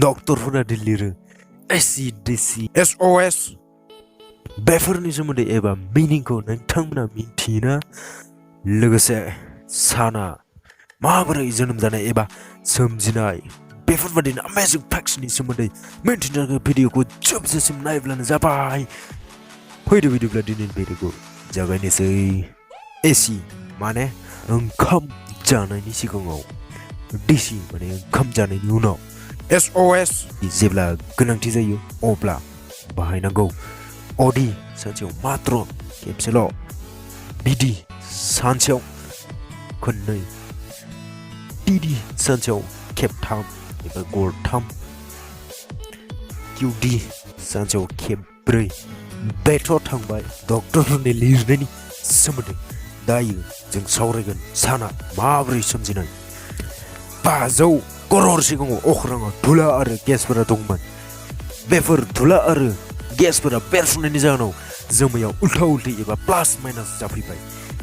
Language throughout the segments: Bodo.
डक्टरफोरा लिरो ACDC SOS बेफोरनि सोमोन्दै एबा मिनिंखौ नोंथांमोना मिन्थियोना लोगोसे साना माबोरै जोनोम जानाय एबा सोमजिनाय बेफोरबायदिनो अमेजिं फैक्ट्सनि सोमोन्दै मिन्थिनो थाखाय भिडिअखौ जोबजासिम नायब्लानो जाबाय फैदो बिदिब्ला दिनैनि भिडिअखौ जागायनोसै एसि माने ओंखाम जानायनि सिगाङाव डिसि माने ओंखाम जानायनि उनाव SOS जेब्ला गोनांथि जायो अब्ला बाहायनांगौ अडि सानसेयाव मात्र खेबसेल' बिदि सानसेयाव खननै टिडि सानसेयाव खेबथाम एबा गरथाम QD सानसेयाव खेबब्रै बेथ' थांबाय डक्टरफोरनि लिरनायनि सोमोन्दै दायो जों सावरायगोन साना माबोरै सोमजिनाय 500 करोड़ सिगाङाव अख्राङाव धुला आरो गेसफोरा दंमोन बेफोर धुला आरो गेसफोरा बेरफुंनायनि जाहोनाव जोमैयाव उल्था उल्थि एबा प्लास माइनास जाफैबाय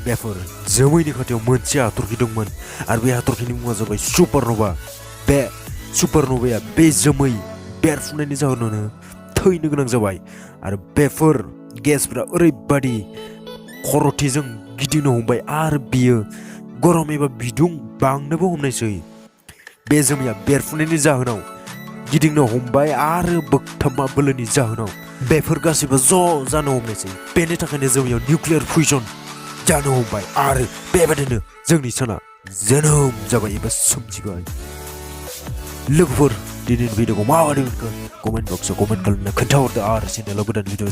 बेफोर जोमैनि खाथियाव मोनसे हाथरखि दंमोन आरो बे हाथरखिनि मुङा जाबाय सुपारनोवा बे सुपारनोवाया बे जोमै बेरफुंनायनि जाहोनावनो थैनो गोनां जाबाय आरो बेफोर गेसफोरा ओरैबादि खर'थिजों गिदिंनो हमबाय आरो बियो गरम एबा बिदुं बांनोबो हमनायसै बे जोमैया बेरफुंनायनि जाहोनाव गिदिंनो हमबाय आरो बोगथाबमा बोलोनि जाहोनाव बेफोर गासैबो ज' जानो हमनायसै बेनि थाखायनो जोंनियाव निउक्लियार फ्युजन जानो हमबाय आरो बेबायदिनो जोंनि साना जोनोम जाबाय एबा सोमजिबाय लोगोफोर दिनैनि भिडिअखौ माबायदि मोनखो कमेन्ट बक्सआव कमेन्ट खालामना खोन्थाहरदो आरो चेनेलाव गोदान भिडिअ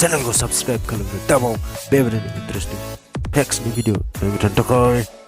चेनेलखौ साबस्क्राइब खालामनो दाबाव बेबायदिनो इन्टारेस्टिं फैक्ट्सनि भिडिअ नायबाय थानो थाखाय